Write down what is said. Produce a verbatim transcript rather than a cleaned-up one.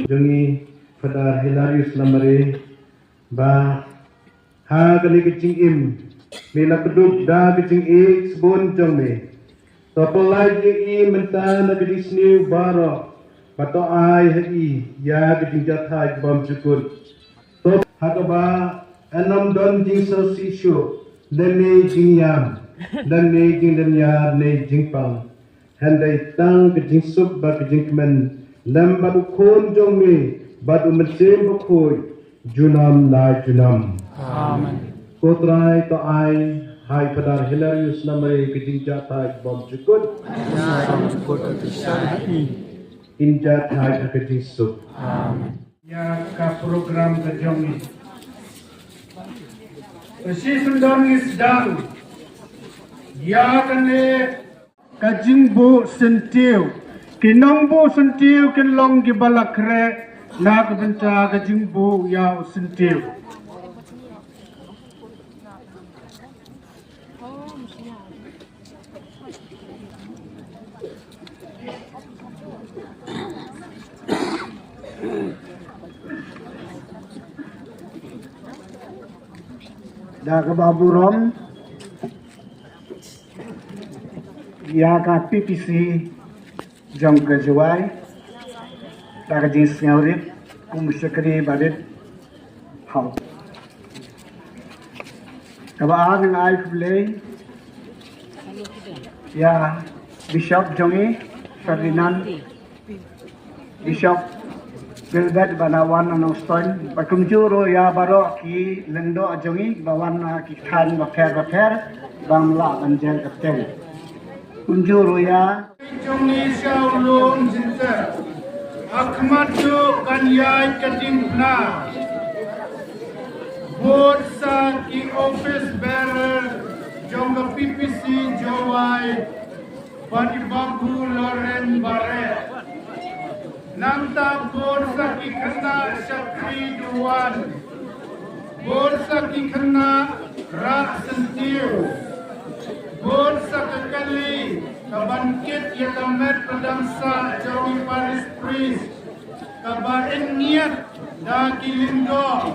jong ngi Father Hilarius Lamare, ba ha kane ka jingim me la kdup da ka jingïeit sbun jong me. To pynlait ïa i mynta na ka jingsniew baroh, ba to ai ha i ïa ka jingjahthait bymjukut. To ha kaba yn ym don jingsngewsih shuh, lane jingïam, lane jinglynñiar ne jingpang. Hynrei tang ka jingsuk bad ka jingkmen lem bad u Khun jong me bad u Mynsiem Bakhuid junom la junom. Amen. Ko Trai, to ai ha i Father Hilarius Lamare ka jingjahthait bymjukut. Jingïaid bymjukut ka jingshai ha i. In jahthait ha ka jingsuk. Amen. Ïa ka program ka jong ngi. Ka shisien don ngi sdang ïa kane ka jingbuh syntiew. Ki nongbuh syntiew kin long kiba la khreh na ka bynta ka jingbuh ïa u syntiew. Da kaba burom ïa ka P P C jong ka Jowai, da ka jingsngewrit kum u shakri barit. Hau. Kaba ar ngan ai khublei ïa Bishop jong ngi, Ferdinand, Bishop Gilbert, ba na wan na Nongstoiñ, bad kumjuh ruh ïa baroh ki lyngdoh jong ngi ba wan na ki thaiñ bapher bapher, bym lah ban jel kyrteng. Kumjuh ruh ïa jong ngi sha u lum jingtep. Ha khmat jong kan ïaid ka diengphna, bud sa ki office bearer jong ka P P C Jowai, bad i Babu Loren Bareh. Nangta bud sa ki khynnah shakri Duwan. Bud sa ki khynnah rah syntiew. Bud sa ka kali kaban kit ïa ka met ba dang sah jong i parish priest, kaba ngiat da ki lyngdoh.